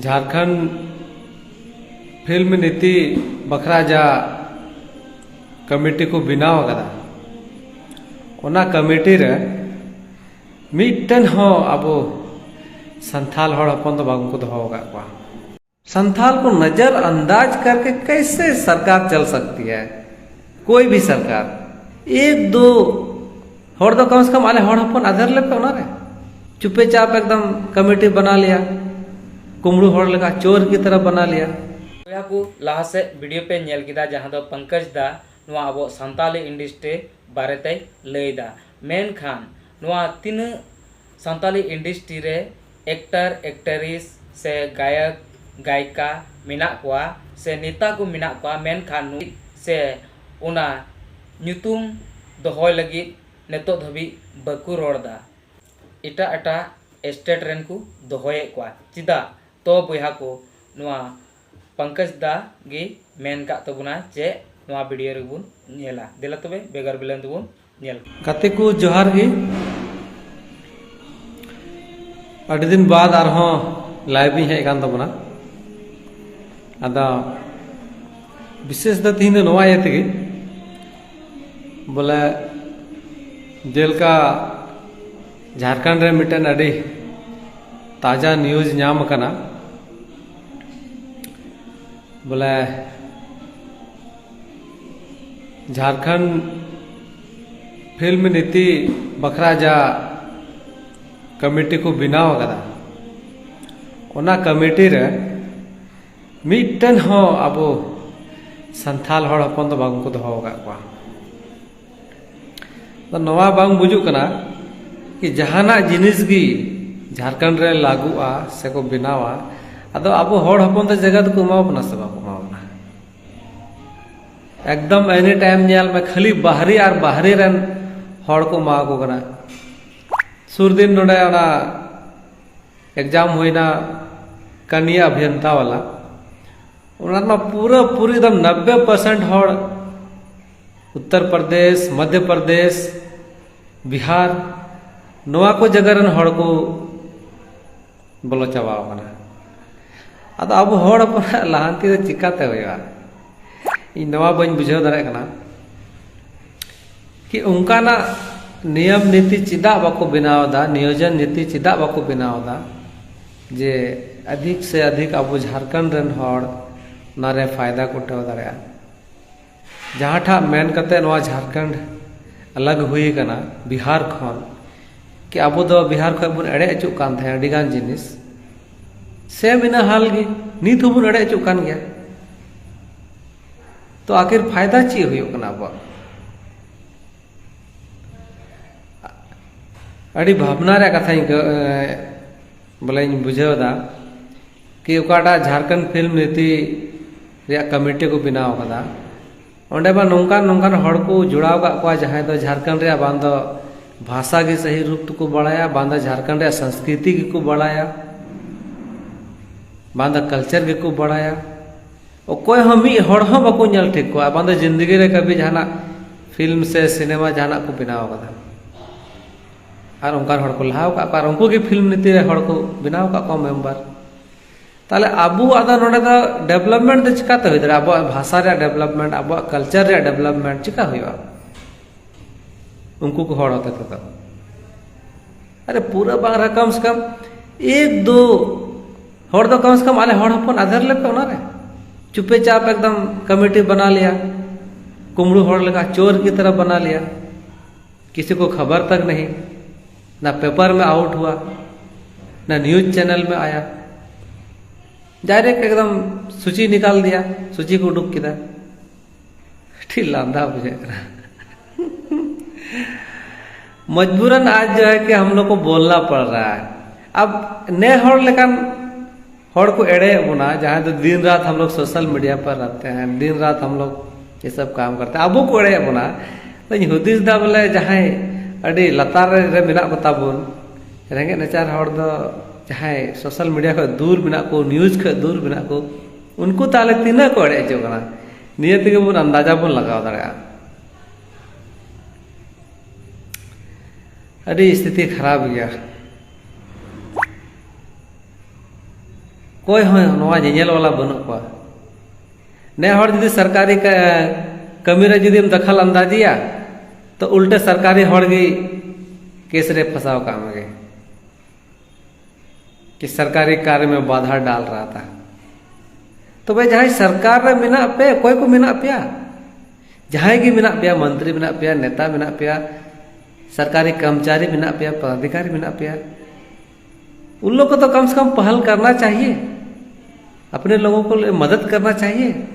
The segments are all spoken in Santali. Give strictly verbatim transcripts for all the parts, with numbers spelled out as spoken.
ᱡᱷᱟᱲᱠᱷᱚᱸᱰ ᱯᱷᱤᱞᱢ ᱱᱤᱛᱤ ᱵᱟᱠᱷᱨᱟ ᱡᱟ ᱠᱚᱢᱤᱴᱤ ᱠᱚ ᱵᱮᱱᱟᱣ ᱟᱠᱟᱫᱟ, ᱚᱱᱟ ᱠᱚᱢᱤᱴᱤ ᱨᱮ ᱢᱤᱫᱴᱮᱱ ᱦᱚᱸ ᱟᱵᱚ ᱥᱟᱱᱛᱷᱟᱞ ᱦᱚᱲ ᱦᱚᱯᱚᱱ ᱫᱚ ᱵᱟᱝ ᱠᱚ ᱫᱚᱦᱚ ᱟᱠᱟᱫ ᱠᱚᱣᱟ᱾ संथाल को नजरअंदाज करके कैसे सरकार चल सकती है? कोई भी सरकार, एक दो ᱦᱚᱲ ᱫᱚ ᱠᱚᱢ ᱥᱮ ᱠᱚᱢ ᱟᱞᱮ ᱦᱚᱲ ᱦᱚᱯᱚᱱ ᱟᱫᱮᱨ ᱞᱮᱯᱮ ᱚᱱᱟᱨᱮ᱾ ᱪᱩᱯᱮ ᱪᱟᱯ ᱮᱠᱫᱚᱢ ᱠᱚᱢᱤᱴᱤ ᱵᱮᱱᱟᱣ ᱞᱮᱭᱟ, ᱠᱩᱢᱲᱩ ᱦᱚᱲ ᱞᱮᱠᱟ ᱪᱳᱨ ᱠᱤ ᱛᱟᱨᱟ ᱵᱮᱱᱟᱣ ᱞᱮᱭᱟ᱾ ᱵᱚᱭᱦᱟ ᱠᱚ, ᱞᱟᱦᱟ ᱥᱮᱫ ᱵᱷᱤᱰᱤᱭᱳ ᱯᱮ ᱧᱮᱞ ᱠᱮᱫᱟ, ᱡᱟᱦᱟᱸ ᱫᱚ ᱯᱚᱝᱠᱚᱡᱽ ᱫᱟ ᱱᱚᱣᱟ ᱟᱵᱚ ᱥᱟᱱᱛᱟᱞᱤ ᱤᱱᱰᱟᱥᱴᱨᱤ ᱵᱟᱨᱮᱛᱮᱭ ᱞᱟᱹᱭᱫᱟ᱾ ᱢᱮᱱᱠᱷᱟᱱ ᱱᱚᱣᱟ ᱛᱤᱱᱟᱹᱜ ᱥᱟᱱᱛᱟᱞᱤ ᱤᱱᱰᱟᱥᱴᱨᱤ ᱨᱮ ᱮᱠᱴᱟᱨ, ᱮᱠᱴᱟᱨᱤᱥ ᱥᱮ ᱜᱟᱭᱚᱠ, ᱜᱟᱭᱤᱠᱟ ᱢᱮᱱᱟᱜ ᱠᱚᱣᱟ ᱥᱮ ᱱᱮᱛᱟ ᱠᱚ ᱢᱮᱱᱟᱜ ᱠᱚᱣᱟ, ᱢᱮᱱᱠᱷᱟᱱ ᱱᱩᱭ ᱥᱮ ᱚᱱᱟ ᱧᱩᱛᱩᱢ ᱫᱚᱦᱚᱭ ᱞᱟᱹᱜᱤᱫ ᱱᱤᱛᱚᱜ ᱫᱷᱟᱹᱵᱤᱡ ᱵᱟᱠᱚ ᱨᱚᱲ ᱮᱫᱟ᱾ ᱮᱴᱟᱜ ᱮᱴᱟᱜ ᱥᱴᱮᱴ ᱨᱮᱱ ᱠᱚ ᱫᱚᱦᱚᱭᱮᱫ ᱠᱚᱣᱟ᱾ ᱪᱮᱫᱟᱜ? ᱛᱚ ᱵᱚᱭᱦᱟ ᱠᱚ, ᱱᱚᱣᱟ ᱯᱚᱝᱠᱚᱡᱽ ᱫᱟ ᱜᱮ ᱢᱮᱱ ᱠᱟᱜ ᱛᱟᱵᱚᱱᱟ ᱡᱮ ᱱᱚᱣᱟ ᱵᱷᱤᱰᱤᱭᱳ ᱨᱮᱵᱚᱱ ᱧᱮᱞᱟ᱾ ᱫᱮᱞᱟ ᱛᱚᱵᱮ ᱵᱮᱜᱟᱨ ᱵᱤᱞᱚᱢ ᱛᱮᱵᱚᱱ ᱧᱮᱞ᱾ ᱜᱟᱛᱮ ᱠᱚ ᱡᱚᱦᱟᱨ ᱜᱮ᱾ ᱟᱹᱰᱤ ᱫᱤᱱ ᱵᱟᱫ ᱟᱨᱦᱚᱸ ᱞᱟᱭᱤᱵᱷ ᱤᱧ ᱦᱮᱡ ᱟᱠᱟᱱ ᱛᱟᱵᱚᱱᱟ᱾ ᱟᱫᱚ ᱵᱤᱥᱮᱥ ᱫᱚ ᱛᱤᱦᱤᱧ ᱫᱚ ᱱᱚᱣᱟ ᱤᱭᱟᱹ ᱛᱮᱜᱮ, ᱵᱚᱞᱮ ᱡᱮᱞᱮᱠᱟ ᱡᱷᱟᱲᱠᱷᱚᱸᱰ ᱨᱮ ᱢᱤᱫᱴᱮᱱ ᱟᱹᱰᱤ ᱛᱟᱡᱟ ᱱᱤᱭᱩᱡᱽ ᱧᱟᱢ ᱟᱠᱟᱱᱟ, ᱵᱚᱞᱮ ᱡᱷᱟᱲᱠᱷᱚᱸᱰ ᱯᱷᱤᱞᱢ ᱱᱤᱛᱤ ᱵᱟᱠᱷᱨᱟ ᱡᱟ ᱠᱚᱢᱤᱴᱤ ᱠᱚ ᱵᱮᱱᱟᱣ ᱟᱠᱟᱫᱟ, ᱚᱱᱟ ᱠᱚᱢᱤᱴᱤ ᱨᱮ ᱢᱤᱫᱴᱮᱱ ᱦᱚᱸ ᱟᱵᱚ ᱥᱟᱱᱛᱷᱟᱞ ᱦᱚᱲ ᱦᱚᱯᱚᱱ ᱫᱚ ᱵᱟᱝ ᱠᱚ ᱫᱚᱦᱚ ᱟᱠᱟᱫ ᱠᱚᱣᱟ᱾ ᱟᱫᱚ ᱱᱚᱣᱟ ᱵᱟᱝ ᱵᱩᱡᱩᱜ ᱠᱟᱱᱟ ᱠᱤ ᱡᱟᱦᱟᱱᱟᱜ ᱡᱤᱱᱤᱥ ᱜᱮ ᱡᱷᱟᱲᱠᱷᱚᱸᱰ ᱨᱮ ᱞᱟᱹᱜᱩᱜᱼᱟ ᱥᱮᱠᱚ ᱵᱮᱱᱟᱣᱟ, ᱟᱫᱚ ᱟᱵᱚ ᱦᱚᱲ ᱦᱚᱯᱚᱱ ᱛᱮ ᱡᱟᱭᱜᱟ ᱫᱚᱠᱚ ᱮᱢᱟ ᱵᱚᱱᱟ ᱥᱮ ᱵᱟᱠᱚ ᱮᱢᱟ ᱵᱚᱱᱟ? ᱮᱠᱫᱚᱢ ᱮᱱᱤ ᱴᱟᱭᱤᱢ ᱧᱮᱞ ᱢᱮ, ᱠᱷᱟᱹᱞᱤ ᱵᱟᱦᱨᱮ ᱟᱨ ᱵᱟᱦᱨᱮ ᱨᱮᱱ ᱦᱚᱲ ᱠᱚ ᱮᱢᱟ ᱠᱚ ᱠᱟᱱᱟ᱾ ᱥᱩᱨ ᱫᱤᱱ ᱱᱚᱰᱮ ᱚᱱᱟ ᱮᱠᱡᱟᱢ ᱦᱩᱭᱱᱟ ᱠᱟᱱᱤᱭᱟ ᱚᱵᱷᱤᱭᱚᱱᱛᱟ ᱣᱟᱞᱟ, ᱚᱱᱟ ᱨᱮᱢᱟ ᱯᱩᱨᱟᱹ ᱯᱩᱨᱤ ᱮᱠᱫᱚᱢ ᱱᱚᱵᱵᱮ ᱯᱟᱨᱥᱮᱱᱴ ᱦᱚᱲ ᱩᱛᱛᱚᱨ ᱯᱨᱚᱫᱮᱥ, ᱢᱚᱫᱷᱭᱚ ᱯᱨᱚᱫᱮᱥ, ᱵᱤᱦᱟᱨ, ᱱᱚᱣᱟ ᱠᱚ ᱡᱟᱭᱜᱟ ᱨᱮᱱ ᱦᱚᱲ ᱠᱚ ᱵᱚᱞᱚ ᱪᱟᱵᱟᱣ ᱠᱟᱱᱟ᱾ ᱟᱫᱚ ᱟᱵᱚ ᱦᱚᱲ ᱦᱚᱯᱚᱱᱟᱜ ᱞᱟᱦᱟᱱᱛᱤ ᱫᱚ ᱪᱤᱠᱟᱛᱮ ᱦᱩᱭᱩᱜᱼᱟ? ᱤᱧ ᱱᱚᱣᱟ ᱵᱟᱹᱧ ᱵᱩᱡᱷᱟᱹᱣ ᱫᱟᱲᱮᱭᱟᱜ ᱠᱟᱱᱟ ᱠᱤ ᱚᱱᱠᱟᱱᱟᱜ ᱱᱤᱭᱚᱢ ᱱᱤᱛᱤ ᱪᱮᱫᱟᱜ ᱵᱟᱠᱚ ᱵᱮᱱᱟᱣ ᱮᱫᱟ, ᱱᱤᱭᱳᱡᱚᱱ ᱱᱤᱛᱤ ᱪᱮᱫᱟᱜ ᱵᱟᱠᱚ ᱵᱮᱱᱟᱣ ᱮᱫᱟ, ᱡᱮ ᱟᱫᱷᱤᱠ ᱥᱮ ᱟᱫᱷᱤᱠ ᱟᱵᱚ ᱡᱷᱟᱲᱠᱷᱚᱸᱰ ᱨᱮᱱ ᱦᱚᱲ ᱚᱱᱟᱨᱮ ᱯᱷᱟᱭᱫᱟ ᱠᱚ ᱩᱴᱷᱟᱹᱣ ᱫᱟᱲᱮᱭᱟᱜᱼᱟ᱾ ᱡᱟᱦᱟᱸᱴᱟᱜ ᱢᱮᱱ ᱠᱟᱛᱮ ᱱᱚᱣᱟ ᱡᱷᱟᱲᱠᱷᱚᱸᱰ ᱟᱞᱟᱜᱽ ᱦᱩᱭ ᱟᱠᱟᱱᱟ ᱵᱤᱦᱟᱨ ᱠᱷᱚᱱ, ᱠᱤ ᱟᱵᱚ ᱫᱚ ᱵᱤᱦᱟᱨ ᱠᱷᱚᱱ ᱵᱚᱱ ᱮᱲᱮ ᱚᱪᱚᱜ ᱠᱟᱱ ᱛᱟᱦᱮᱸᱫ ᱟᱹᱰᱤ ᱜᱟᱱ ᱡᱤᱱᱤᱥ, ᱥᱮᱢ ᱤᱱᱟᱹ ᱦᱟᱞ ᱜᱮ, ᱱᱤᱛ ᱦᱚᱸᱵᱚᱱ ᱮᱲᱮ ᱚᱪᱚᱜ ᱠᱟᱱ ᱜᱮᱭᱟ᱾ ᱛᱚ ᱟᱹᱠᱷᱤᱨ ᱯᱷᱟᱭᱫᱟ ᱪᱮᱫ ᱦᱩᱭᱩᱜ ᱠᱟᱱᱟ ᱟᱵᱚᱣᱟᱜ? ᱟᱹᱰᱤ ᱵᱷᱟᱵᱽᱱᱟ ᱨᱮᱭᱟᱜ ᱠᱟᱛᱷᱟᱧ ᱟᱹᱭᱠᱟᱹᱣ, ᱮ, ᱵᱚᱞᱮᱧ ᱵᱩᱡᱷᱟᱹᱣ ᱮᱫᱟ ᱠᱤ ᱚᱠᱟᱴᱟᱜ ᱡᱷᱟᱲᱠᱷᱚᱸᱰ ᱯᱷᱤᱞᱢ ᱱᱤᱛᱤ ᱨᱮᱭᱟᱜ ᱠᱚᱢᱤᱴᱤ ᱠᱚ ᱵᱮᱱᱟᱣ ᱟᱠᱟᱫᱟ, ᱚᱸᱰᱮ ᱢᱟ ᱱᱚᱝᱠᱟᱱ ᱱᱚᱝᱠᱟᱱ ᱦᱚᱲ ᱠᱚ ᱡᱚᱲᱟᱣ ᱟᱠᱟᱫ ᱠᱚᱣᱟ ᱡᱟᱦᱟᱸᱭ ᱫᱚ ᱡᱷᱟᱲᱠᱷᱚᱸᱰ ᱨᱮᱭᱟᱜ ᱵᱟᱝ ᱫᱚ ᱵᱷᱟᱥᱟ ᱜᱮ ᱥᱟᱹᱦᱤ ᱨᱩᱯ ᱛᱮᱠᱚ ᱵᱟᱲᱟᱭᱟ, ᱵᱟᱝ ᱫᱚ ᱡᱷᱟᱲᱠᱷᱚᱸᱰ ᱨᱮᱭᱟᱜ ᱥᱚᱝᱥᱠᱨᱤᱛᱤ ᱜᱮᱠᱚ ᱵᱟᱲᱟᱭᱟ, ᱵᱟᱝ ᱫᱚ ᱠᱟᱞᱪᱟᱨ ᱜᱮᱠᱚ ᱵᱟᱲᱟᱭᱟ᱾ ᱚᱠᱚᱭ ᱦᱚᱸ ᱢᱤᱫ ᱦᱚᱲ ᱦᱚᱸ ᱵᱟᱠᱚ ᱧᱮᱞ ᱴᱷᱤᱠ ᱠᱚᱣᱟ, ᱵᱟᱝ ᱫᱚ ᱡᱤᱱᱫᱮᱜᱤ ᱨᱮ ᱠᱟᱵᱷᱤ ᱡᱟᱦᱟᱱᱟᱜ ᱯᱷᱤᱞᱢ ᱥᱮ ᱥᱤᱱᱮᱢᱟ ᱡᱟᱦᱟᱱᱟᱜ ᱠᱚ ᱵᱮᱱᱟᱣ ᱟᱠᱟᱫᱟ᱾ ᱟᱨ ᱚᱱᱠᱟᱱ ᱦᱚᱲ ᱠᱚ ᱞᱟᱦᱟ ᱟᱠᱟᱫ ᱠᱚᱣᱟ, ᱟᱨ ᱩᱱᱠᱩ ᱜᱮ ᱯᱷᱤᱞᱢ ᱱᱤᱛᱤ ᱨᱮ ᱦᱚᱲ ᱠᱚ ᱵᱮᱱᱟᱣ ᱟᱠᱟᱫ ᱠᱚᱣᱟ ᱢᱮᱢᱵᱟᱨ᱾ ᱛᱟᱦᱞᱮ ᱟᱵᱚᱣᱟᱜ ᱫᱚ ᱱᱚᱰᱮ ᱫᱚ ᱰᱮᱵᱷᱞᱚᱯᱢᱮᱱᱴ ᱫᱚ ᱪᱤᱠᱟᱛᱮ ᱦᱩᱭ ᱫᱟᱲᱮᱭᱟᱜᱼᱟ? ᱟᱵᱚᱣᱟᱜ ᱵᱷᱟᱥᱟ ᱨᱮᱭᱟᱜ ᱰᱮᱵᱷᱞᱚᱯᱢᱮᱱᱴ, ᱟᱵᱚᱣᱟᱜ ᱠᱟᱞᱪᱟᱨ ᱨᱮᱭᱟᱜ ᱰᱮᱵᱷᱞᱚᱯᱢᱮᱱᱴ ᱪᱤᱠᱟ ᱦᱩᱭᱩᱜᱼᱟ ᱩᱱᱠᱩ ᱠᱚ ᱦᱚᱲ ᱦᱚᱛᱮ ᱛᱮᱫᱚ? ᱟᱨᱮ ᱯᱩᱨᱟᱹ ᱵᱟᱝ ᱨᱮ ᱠᱚᱢ ᱥᱮ ᱠᱚᱢ ᱮᱠ ᱫᱩ ᱦᱚᱲ ᱫᱚ ᱠᱚᱢ ᱥᱮ ᱠᱚᱢ ᱟᱞᱮ ᱦᱚᱲ ᱦᱚᱯᱚᱱ ᱟᱫᱷᱮᱨ ᱞᱮᱯᱮ ᱚᱱᱟᱨᱮ᱾ ᱪᱩᱯᱮ ᱪᱟᱯ ᱮᱠᱫᱚᱢ ᱠᱚᱢᱤᱴᱤ ᱵᱟᱱᱟ ᱞᱤᱭᱟ, ᱠᱩᱢᱲᱩ ᱦᱚᱲ ᱞᱮᱠᱟ ᱪᱳᱨ ᱠᱤ ᱛᱟᱨᱟ ᱵᱟᱱᱟ ᱞᱤᱭᱟ, ᱠᱤᱥᱤ ᱠᱚ ᱠᱷᱟᱵᱟᱨ ᱛᱟᱠ ᱱᱟᱦᱤ, ᱱᱟ ᱯᱮᱯᱟᱨ ᱢᱮ ᱟᱣᱩᱴ ᱦᱩᱣᱟ, ᱱᱟ ᱱᱤᱭᱩᱡᱽ ᱪᱮᱱᱮᱞ ᱢᱮ ᱟᱭᱟ, ᱰᱟᱭᱨᱮᱠᱴ ᱮᱠᱫᱚᱢ ᱥᱩᱪᱤ ᱱᱤᱠᱟᱞ ᱫᱤᱭᱟ, ᱥᱩᱪᱤ ᱠᱚ ᱩᱰᱩᱠ ᱠᱮᱫᱟ᱾ ᱴᱷᱤᱠ ᱞᱟᱸᱫᱟ ᱵᱩᱡᱷᱟᱹᱜ ᱠᱟᱱᱟ᱾ मजबूरन आज जो है कि हम लोग को बोलना पड़ रहा है। अब ᱱᱮ ᱦᱚᱲ ᱞᱮᱠᱟᱱ ᱦᱚᱲ ᱠᱚ ᱮᱲᱮᱭᱮᱫ ᱵᱚᱱᱟ, ᱡᱟᱦᱟᱸᱭ ᱫᱚ ᱫᱤᱱ ᱨᱟᱛ ᱦᱟᱢ ᱞᱳᱜ ᱥᱳᱥᱟᱞ ᱢᱤᱰᱤᱭᱟ ᱯᱟᱨ ᱨᱮᱦᱛᱮ ᱦᱮᱸ, ᱫᱤᱱ ᱨᱟᱛ ᱦᱟᱢ ᱞᱳᱜ ᱭᱮ ᱥᱟᱵ ᱠᱟᱢ ᱠᱟᱨᱛᱮ ᱦᱮᱸ, ᱟᱵᱚ ᱠᱚ ᱮᱲᱮᱭᱮᱫ ᱵᱚᱱᱟ᱾ ᱛᱚᱧ ᱦᱩᱫᱤᱥ ᱫᱟ ᱵᱚᱞᱮ ᱡᱟᱦᱟᱸᱭ ᱟᱹᱰᱤ ᱞᱟᱛᱟᱨ ᱨᱮ ᱢᱮᱱᱟᱜ ᱠᱚᱛᱟ ᱵᱚᱱ, ᱨᱮᱸᱜᱮᱡ ᱱᱟᱪᱟᱨ ᱦᱚᱲ ᱫᱚ ᱡᱟᱦᱟᱸᱭ ᱥᱳᱥᱟᱞ ᱢᱤᱰᱤᱭᱟ ᱠᱷᱚᱱ ᱫᱩᱨ ᱢᱮᱱᱟᱜ ᱠᱚ, ᱱᱤᱭᱩᱡᱽ ᱠᱷᱚᱱ ᱫᱩᱨ ᱢᱮᱱᱟᱜ ᱠᱚ, ᱩᱱᱠᱩ ᱛᱟᱦᱞᱮ ᱛᱤᱱᱟᱹᱜ ᱠᱚ ᱮᱲᱮ ᱦᱚᱪᱚᱜ ᱠᱟᱱᱟ? ᱱᱤᱭᱟᱹ ᱛᱮᱜᱮ ᱵᱚᱱ ᱟᱱᱫᱟᱡᱟ ᱵᱚᱱ ᱞᱟᱜᱟᱣ ᱫᱟᱲᱮᱭᱟᱜᱼᱟ᱾ ᱟᱹᱰᱤ ᱥᱛᱷᱤᱛᱤ ᱠᱷᱟᱨᱟᱯ ᱜᱮᱭᱟ᱾ ᱚᱠᱚᱭ ᱦᱚᱸ ᱱᱚᱣᱟ ᱧᱮᱧᱮᱞ ᱵᱟᱞᱟ ᱵᱟᱹᱱᱩᱜ ᱠᱚᱣᱟ᱾ ᱱᱮ ᱦᱚᱲ ᱡᱩᱫᱤ ᱥᱚᱨᱠᱟᱨᱤ ᱠᱟ-, ᱠᱟᱹᱢᱤ ᱨᱮ ᱡᱩᱫᱤᱢ ᱫᱟᱠᱷᱟᱞ ᱟᱱᱫᱟᱡᱤᱭᱟ, ᱛᱚ ᱩᱞᱴᱟᱹ ᱥᱚᱨᱠᱟᱨᱤ ᱦᱚᱲ ᱜᱮ ᱠᱮᱥ ᱨᱮ ᱯᱷᱟᱸᱥᱟᱣ ᱠᱟᱜ ᱢᱮᱜᱮ᱾ कि सरकारी कार्य में बाधा डाल रहा था। ᱛᱚᱵᱮ ᱡᱟᱦᱟᱸᱭ ᱥᱚᱨᱠᱟᱨ ᱨᱮ ᱢᱮᱱᱟᱜ ᱯᱮ, ᱚᱠᱚᱭ ᱠᱚ ᱢᱮᱱᱟᱜ ᱯᱮᱭᱟ? ᱡᱟᱦᱟᱸᱭ ᱜᱮ ᱢᱮᱱᱟᱜ ᱯᱮᱭᱟ, ᱢᱚᱱᱛᱨᱤ ᱢᱮᱱᱟᱜ ᱯᱮᱭᱟ, ᱱᱮᱛᱟ ᱢᱮᱱᱟᱜ ᱯᱮᱭᱟ, ᱥᱚᱨᱠᱟᱨᱤ ᱠᱚᱨᱢᱪᱟᱨᱤ ᱢᱮᱱᱟᱜ ᱯᱮᱭᱟ, ᱯᱚᱫᱟᱫᱷᱤᱠᱟᱨᱤ ᱢᱮᱱᱟᱜ ᱯᱮᱭᱟ, ᱩᱱ ᱞᱳᱜ ᱠᱚ ᱫᱚ ᱠᱚᱢ ᱥᱮ ᱠᱚᱢ ᱯᱟᱦᱟᱞ ᱠᱟᱨᱱᱟ ᱪᱟᱦᱤᱭᱮ, ᱟᱯᱱᱮ ᱞᱳᱜᱚ ᱠᱚ ᱞᱤᱭᱮ ᱢᱚᱫᱚᱫ ᱠᱟᱨᱱᱟ ᱪᱟᱦᱤᱭᱮ᱾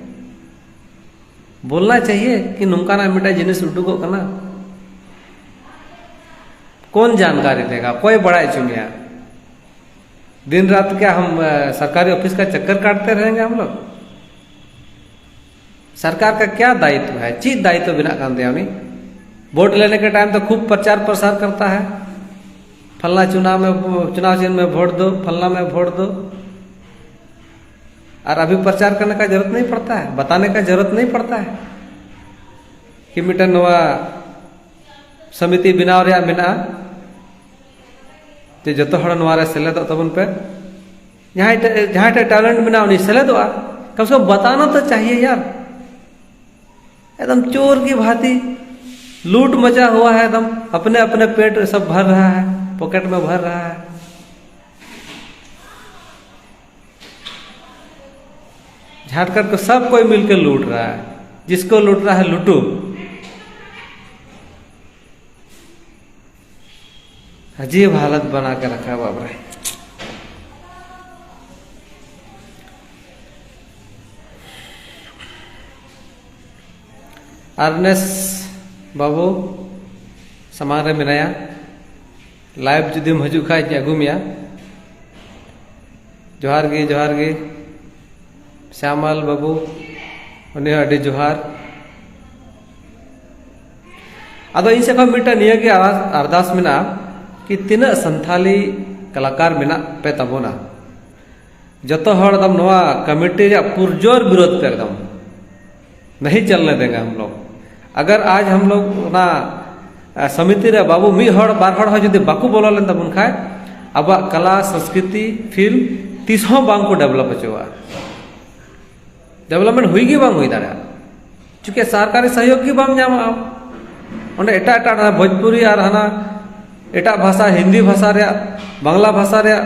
ᱵᱚᱞᱱᱟ ᱪᱟᱦᱤᱭᱮ ᱠᱤ ᱱᱚᱝᱠᱟᱱᱟᱜ ᱢᱤᱫᱴᱟᱝ ᱡᱤᱱᱤᱥ ᱩᱰᱩᱠᱚᱜ ᱠᱟᱱᱟ᱾ कौन जानकारी देगा? ᱚᱠᱚᱭ ᱵᱟᱲᱟᱭ ᱦᱚᱪᱚ ᱢᱮᱭᱟ? दिन रात क्या हम, ᱟ, सरकारी ऑफिस का चक्कर काटते रहेंगे हम लोग? सरकार का क्या दायित्व है? ᱪᱮᱫ ᱫᱟᱭᱤᱛᱛᱚ ᱢᱮᱱᱟᱜ ᱠᱟᱱ ᱛᱟᱭᱟ ᱩᱱᱤ? वोट लेने के टाइम तो खूब प्रचार प्रसार करता है, फलना चुनाव में, चुनाव चिन्ह में वोट दो, फलना में वोट दो। और अभी प्रचार करने का जरूरत नहीं पड़ता है, बताने का जरूरत नहीं पड़ता है कि ᱢᱤᱫᱴᱮᱱ ᱱᱚᱣᱟ ᱥᱚᱢᱤᱛᱤ ᱵᱮᱱᱟᱣ ᱨᱮᱭᱟᱜ ᱢᱮᱱᱟᱜᱼᱟ, ᱡᱮ ᱡᱚᱛᱚ ᱦᱚᱲ ᱱᱚᱣᱟ ᱨᱮ ᱥᱮᱞᱮᱫᱚᱜ ᱛᱟᱵᱚᱱ ᱯᱮ᱾ ᱡᱟᱦᱟᱸᱭ ᱴᱷᱮᱱ, ᱡᱟᱦᱟᱸᱭ ᱴᱷᱮᱱ ᱴᱮᱞᱮᱱᱴ ᱢᱮᱱᱟᱜᱼᱟ, ᱩᱱᱤ ᱥᱮᱞᱮᱫᱚᱜᱼᱟ᱾ कम से कम बताना तो चाहिए यार। एकदम चोर की भांति लूट मचा हुआ है, एकदम अपने अपने पेट सब भर रहा है, पॉकेट में भर रहा है। झारखंड को सब कोई मिलकर लूट रहा है, जिसको लूट रहा है लूटो। अजीब हालत बना के रखा है बाप रे। ᱟᱨᱱᱮᱥ ᱵᱟᱹᱵᱩ ᱥᱟᱢᱟᱝ ᱨᱮ ᱢᱮᱱᱟᱭᱟ, ᱞᱟᱭᱤᱵᱷ ᱡᱩᱫᱤᱢ ᱦᱤᱡᱩᱜ ᱠᱷᱟᱡ ᱟᱹᱜᱩ ᱢᱮᱭᱟ᱾ ᱡᱚᱦᱟᱨ ᱜᱮ, ᱡᱚᱦᱟᱨ ᱜᱮ᱾ ᱥᱭᱟᱢᱟᱞ ᱵᱟᱹᱵᱩ, ᱩᱱᱤ ᱦᱚᱸ ᱟᱹᱰᱤ ᱡᱚᱦᱟᱨ᱾ ᱟᱫᱚ ᱤᱧ ᱥᱮᱫ ᱠᱷᱚᱱ ᱢᱤᱫᱴᱟᱝ ᱱᱤᱭᱟᱹ ᱜᱮ ᱟᱨᱫᱟᱥ, ᱟᱨᱫᱟᱥ ᱢᱮᱱᱟᱜᱼᱟ ᱠᱤ ᱛᱤᱱᱟᱹᱜ ᱥᱟᱱᱛᱷᱟᱞᱤ ᱠᱟᱞᱟᱠᱟᱨ ᱢᱮᱱᱟᱜ ᱯᱮ ᱛᱟᱵᱚᱱᱟ, ᱡᱚᱛᱚ ᱦᱚᱲ ᱮᱠᱫᱚᱢ ᱱᱚᱣᱟ ᱠᱚᱢᱤᱴᱤ ᱨᱮᱭᱟᱜ ᱯᱩᱨᱡᱳᱨ ᱵᱤᱨᱳᱫᱷ ᱯᱮ, ᱮᱠᱫᱚᱢ ᱱᱟᱦᱤ ᱪᱟᱞᱱᱮ ᱫᱮᱝᱜᱟ ᱦᱟᱢ ᱞᱳᱜ᱾ ᱟᱜᱟᱨ ᱟᱡ ᱦᱟᱢ ᱞᱳᱜ ᱚᱱᱟ, ᱟ, ᱥᱚᱢᱤᱛᱤ ᱨᱮ ᱵᱟᱹᱵᱩ ᱢᱤᱫ ᱦᱚᱲ ᱵᱟᱨ ᱦᱚᱲ ᱦᱚᱸ ᱡᱩᱫᱤ ᱵᱟᱠᱚ ᱵᱚᱞᱚ ᱞᱮᱱ ᱛᱟᱵᱚᱱ ᱠᱷᱟᱡ, ᱟᱵᱚᱣᱟᱜ ᱠᱟᱞᱟ, ᱥᱚᱝᱥᱠᱨᱤᱛᱤ, ᱯᱷᱤᱞᱢ ᱛᱤᱥ ᱦᱚᱸ ᱵᱟᱝ ᱠᱚ ᱰᱮᱵᱷᱞᱚᱯ ᱦᱚᱪᱚᱣᱟᱜᱼᱟ᱾ ᱰᱮᱵᱷᱞᱚᱯᱢᱮᱱᱴ ᱦᱩᱭ ᱜᱮ ᱵᱟᱝ ᱦᱩᱭ ᱫᱟᱲᱮᱭᱟᱜᱼᱟ᱾ ᱪᱩᱠᱤ ᱥᱚᱨᱠᱟᱨᱤ ᱥᱚᱦᱭᱳᱜᱽ ᱜᱮ ᱵᱟᱢ ᱧᱟᱢᱟ ᱟᱢ᱾ ᱚᱸᱰᱮ ᱮᱴᱟᱜ ᱮᱴᱟᱜ, ᱦᱟᱱᱟ ᱵᱷᱳᱡᱽᱯᱩᱨᱤ ᱟᱨ ᱦᱟᱱᱟ ᱮᱴᱟᱜ ᱵᱷᱟᱥᱟ, ᱦᱤᱱᱫᱤ ᱵᱷᱟᱥᱟ ᱨᱮᱭᱟᱜ, ᱵᱟᱝᱞᱟ ᱵᱷᱟᱥᱟ ᱨᱮᱭᱟᱜ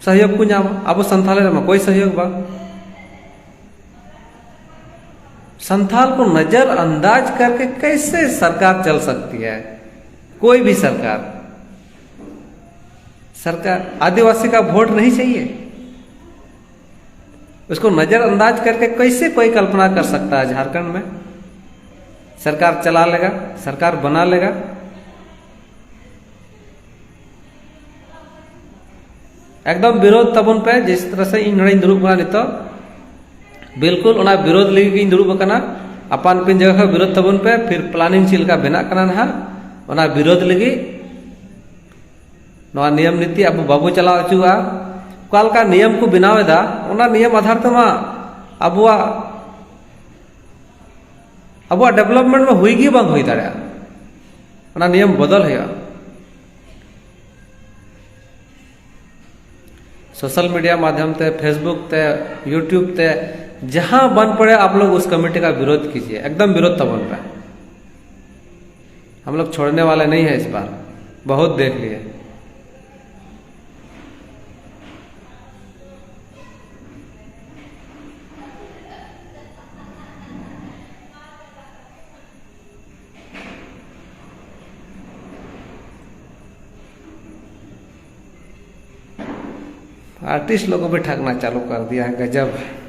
ᱥᱚᱦᱭᱳᱜᱽ ᱠᱚ ᱧᱟᱢᱟ᱾ ᱟᱵᱚ ᱥᱟᱱᱛᱟᱲᱤ ᱨᱮᱢᱟ ᱠᱳᱭ ᱥᱚᱦᱭᱳᱜᱽ ᱵᱟᱝ᱾ संथाल को नजरअंदाज करके कैसे सरकार चल सकती है? कोई भी सरकार, सरकार, आदिवासी का वोट नहीं चाहिए? उसको नजरअंदाज करके कैसे कोई कल्पना कर सकता है झारखंड में सरकार चला लेगा, सरकार बना लेगा? ᱮᱠᱫᱚᱢ ᱵᱤᱨᱳᱫᱷ ᱛᱟᱵᱚᱱ ᱯᱮ᱾ ᱡᱤᱥ ᱛᱚᱨᱦ ᱥᱮ ᱤᱧ ᱱᱚᱰᱮᱧ ᱫᱩᱲᱩᱵ ᱠᱟᱱᱟ ᱱᱤᱛᱚᱜ, ᱵᱤᱞᱠᱩᱞ ᱚᱱᱟ ᱵᱤᱨᱳᱫᱷ ᱞᱟᱹᱜᱤᱫ ᱜᱤᱧ ᱫᱩᱲᱩᱵ ᱟᱠᱟᱱᱟ᱾ ᱟᱯᱟᱱ ᱟᱹᱯᱤᱱ ᱡᱟᱭᱜᱟ ᱠᱷᱚᱱ ᱵᱤᱨᱳᱫᱷ ᱛᱟᱵᱚᱱ ᱯᱮ᱾ ᱯᱷᱤᱨ ᱯᱞᱟᱱᱤᱝ ᱪᱮᱫ ᱞᱮᱠᱟ ᱵᱮᱱᱟᱜ ᱠᱟᱱᱟ ᱱᱟᱦᱟᱜ, ᱚᱱᱟ ᱵᱤᱨᱳᱫᱷ ᱞᱟᱹᱜᱤᱫ᱾ ᱱᱚᱣᱟ ᱱᱤᱭᱚᱢ ᱱᱤᱛᱤ ᱟᱵᱚ ᱵᱟᱵᱚ ᱪᱟᱞᱟᱣ ᱦᱚᱪᱚᱣᱟᱜᱼᱟ᱾ ᱚᱠᱟ ᱞᱮᱠᱟ ᱱᱤᱭᱚᱢ ᱠᱚ ᱵᱮᱱᱟᱣ ᱮᱫᱟ, ᱚᱱᱟ ᱱᱤᱭᱚᱢ ᱟᱫᱷᱟᱨ ᱛᱮᱢᱟ ᱟᱵᱚᱣᱟᱜ, ᱟᱵᱚᱣᱟᱜ ᱰᱮᱵᱷᱞᱚᱯᱢᱮᱱᱴ ᱢᱟ ᱦᱩᱭ ᱜᱮ ᱵᱟᱝ ᱦᱩᱭ ᱫᱟᱲᱮᱭᱟᱜᱼᱟ᱾ ᱚᱱᱟ ᱱᱤᱭᱚᱢ ᱵᱚᱫᱚᱞ ᱦᱩᱭᱩᱜᱼᱟ᱾ सोशल मीडिया माध्यम से, Facebook से, YouTube से, जहां बन पड़े आप लोग उस कमेटी का विरोध कीजिए, एकदम विरोध तबन पे। हम लोग छोड़ने वाले नहीं हैं इस बार, बहुत देख लिए। आर्टिस्ट लोगों पे ठगना चालू कर दिया है, गजब।